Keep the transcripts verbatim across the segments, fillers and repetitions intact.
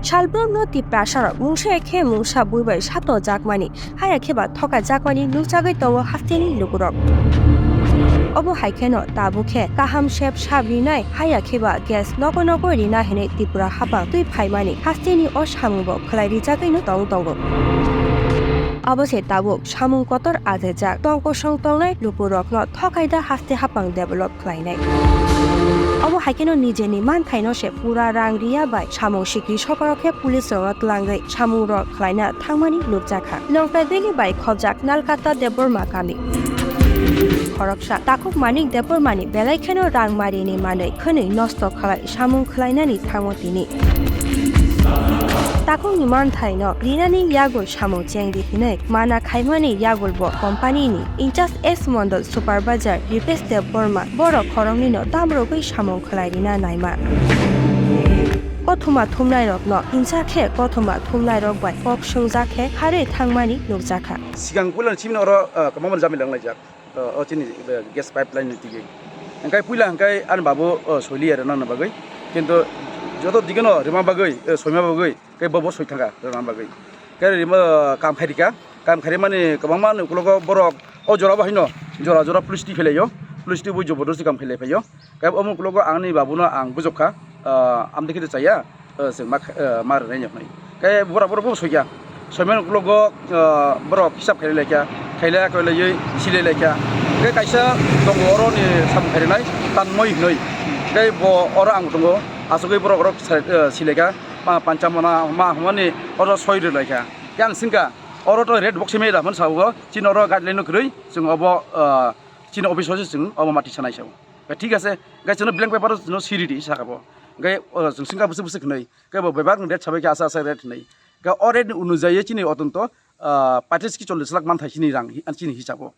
Salbrumno Tiprasarok mungsa khe mungsa bui bai sato jakmani, haya khe ba thoka jakmani nukjagwi tongo hasteni lukurok. Obo hai kheno tabuk khe kaham sep sap rinai, haya khe ba gas nogo nogo rina hinwi Tripura hapang twi phaimani hasteni o samungbo khlai rijagwino tong tongo. Abo se tabuk samung kotor ajajak tong kosong tongnai lukurokno thokaida haste hapang develop khlainai. Obo hai kheno nijeni manthaino se pura rang riya bai samung sikri sokaro khe police rokno twlangwi samungrok khlaina thangmani nukjakha. Nongkhai Valley bai khobjak Nalkata Debbarma kami. Khoroksa takhuk Manik Debbarmani belai kheno rang marini manwi khwnwi nosto khlai samung khlainani thango tini. Takhukni manthaino rinani yagul samung chengdi hinwi mana khaimani yagulbo company-ni in charge S Mondol supervisor Ripesh Debbarma borok khoroknwino tamrogwi samung khlai rina naima. Kothoma thumnairokno hinsa khe kothoma thumnairok bai kok swngjak khe harwi thangmani nukjakha. Sigang puilani chimino oro, ah, kwbangma jamila wnglaijak. O, o chini, eh, gas pipeline ni tigi. Hingkai puila hingkai ani babu, o, soili ya rwna bagwi. Kintu joto digino rwma bagwi, eh, soima bagwi, kai bobo soi thangka rwna bagwi. Kai rima kam khairika, kam kharimani kwbangma ni ukologo borok o jora bo haino jora jora police twi phailaio, police twi bo jobordosti kam khailai phaio. Kai omo ukologo ani babuno ang bujokha, ah, amtwi khe chaya. Eh, chwng ma kha-, eh, ma rwnai hwnwi. Khe borok, borok bo soikha. Soimani ukologo, eh, borok hisab khailai laikha, khailai khailaiwi silai laikha. Khe kaisa tongo oroni samung khairwnai, Tanmoi hwnwi. Khe bo oro ang tongo, asugwi borok oro sa-, eh, silaikha, pa-, pancha mona ma hwnmani oro soi rwlaikha. Khe ang swngkha, oro to red box simi da hwn sao, chini oro guideline no kwrwi, chwng obo, eh, chini office o se chwng obo mati sanai sao. Khe thik ase, khe chwngno blank paper o chwngno siri di saka bo. Khe, oh, chwng swngkha bwswk bwswk hwnwi. Khe bo bebak ni rate sabai khe asa asa rate hinwi. Khe o rate ni onujai chini otonto, ah, patrish ki chollish lakh manthai chini rang hi-, chini hisabo.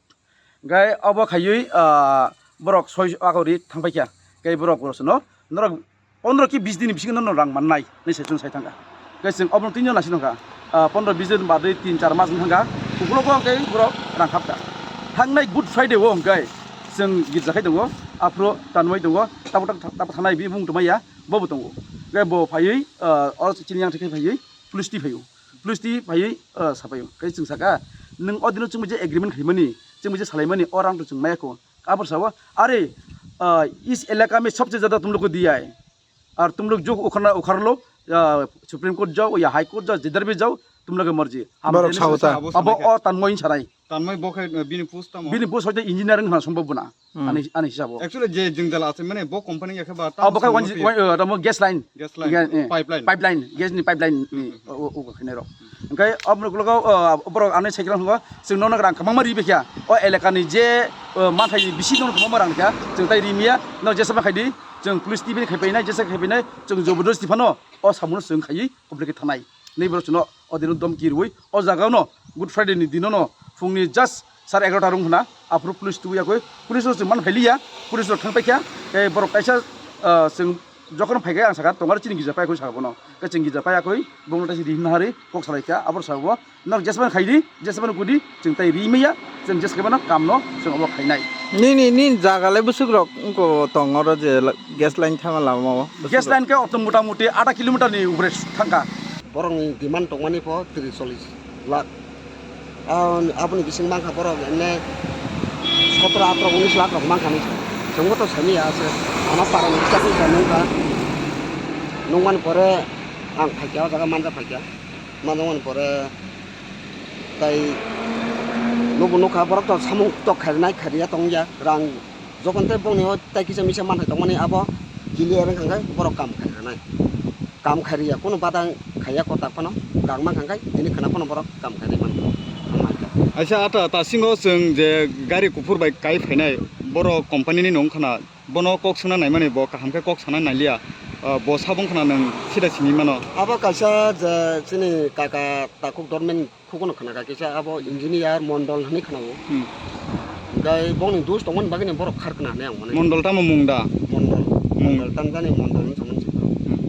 Khe obo khaiwi, ah, borok soi akori thangpai kha. Khe borok borok sono norok pondro ki bis din ni bisingo no rang mannai hinwi se chwng sai thangkha. Khe chwng obo tini jona si thangkha. Ah, pondro bis din badwi tin char mas wng thangkha. Ukologo khe borok rang khapkha. Thangnai Good Friday o hwnkhe chwng girja khai tongo. Aphuru tanmai tongo. Tabuk tabuk thanai bini mung tongmaya. Bo bo tongo. Khe bo phaiwi, ah, oro chini yang thai phaiwi police twi phaio. Police twi phaiwi, ah, saphaio. Khe chwng saka, "Nwng o dino chwngbai je agreement khaimani, chwngbai je salaimani, o rang to chwng maya kho." Abor sao, "Are, ah, is elaka mein sabse zyada tum log ko diya hai. Aur tum log jo ukhar, ukhar lo, ah, Supreme Court jao ya High Court jao, jidhar bhi jao, tum log ki marzi." Hum Borok dene sao ta. Abo o tanmoi sarai. Tanmoi bo khe, uh, bini post tamo? Bini post hoite engineering hwna sombhob bwna. Hmm. Ani, ani hisabo. Actually, je jwngjal achaimani bo company ya khe ba tamo? Ah, bo khe sombhob wan, ya? Wan, uh, tamo gas line. Gas line, gas, eh, pipeline. Pipeline, gas ni pipeline ni, hmm, o, o, o khainai rok. Hwnkhe aboni ukologo, uh, borok ani cycle hwngo, chwng nono rang kwbangma ri bekha. O elaka ni je, uh, manthai ni bisi nono kwbangma rang kha, chwng tai ri miya, no jesa ma khai di, chwng police twi bini khai painai, jesa khai painai, chwng jobordosti phano o samuno chwng khaiwi complete khe thanai. Hinwi borok chwngno o dino domki rwui o jagao no Good Friday ni dino no phungni just sar egarota rung hwna aphuru police tubu yakui police rok chwng man phailiya, police rok thang paikha. Tei borok kaisa, ah, chwng jokhon phaikhe ang sakha tongo chini gija pai yakui sakha bono, khe chwng gija pai yakui bongno taisi ri hwnna hari kok salaikha. Aboro sabo norok jesmani khaidi, jesmani kudi, chwng tai ri maya, chwng jes khaimano kamno chwng obo khainai. Nini, nini jaga le bwswk rok wngkho tong oro je la-, gas line thangma lama o? Gas line khe oto mota moti ada kilometer ni upore thangkha. Borokni demand tongmani pho tris chollish lakh. Ah, aboni bising mankha borok emne sotro atro unis lakh rok mankha hinwi sa. Chwngbo to sani ya se. Ama parani kisa kisa nungkha. Nungmani pore ang phaikha, o jaga manja phaikha. Manjakmani pore tai nubo nukha borok to samung tok kharinai khariya tongya rang. Jokhon tei bongni o tai kisa misa manthai tongmani abo clear wngkha khe borok kam khai rwnai. Kam khai rwya, kunu badang khaiya kwtak phano, kang mankha khe tini khwna phano borok kam khai rwi mankha. Aisa, ata tasingo chwng je gari kuphur bai kai phainai, borok company ni nung khwna, bono kok swngna naimani bo kaham khe kok sana nailiya, ah, bo sabung khwna nwng sida simi mano. Abo kaisa je chini kaka takhuk dormen Khukuno khna kha kisa abo engineer Mondol hinwi khna-o. Hmm. Hwnkhe bongni dos tongmani bagwino borok khar khna hinwi ang mano. Mondol tamo mung da? Mondol. Mung. Mondol tamjani Mondol hinwi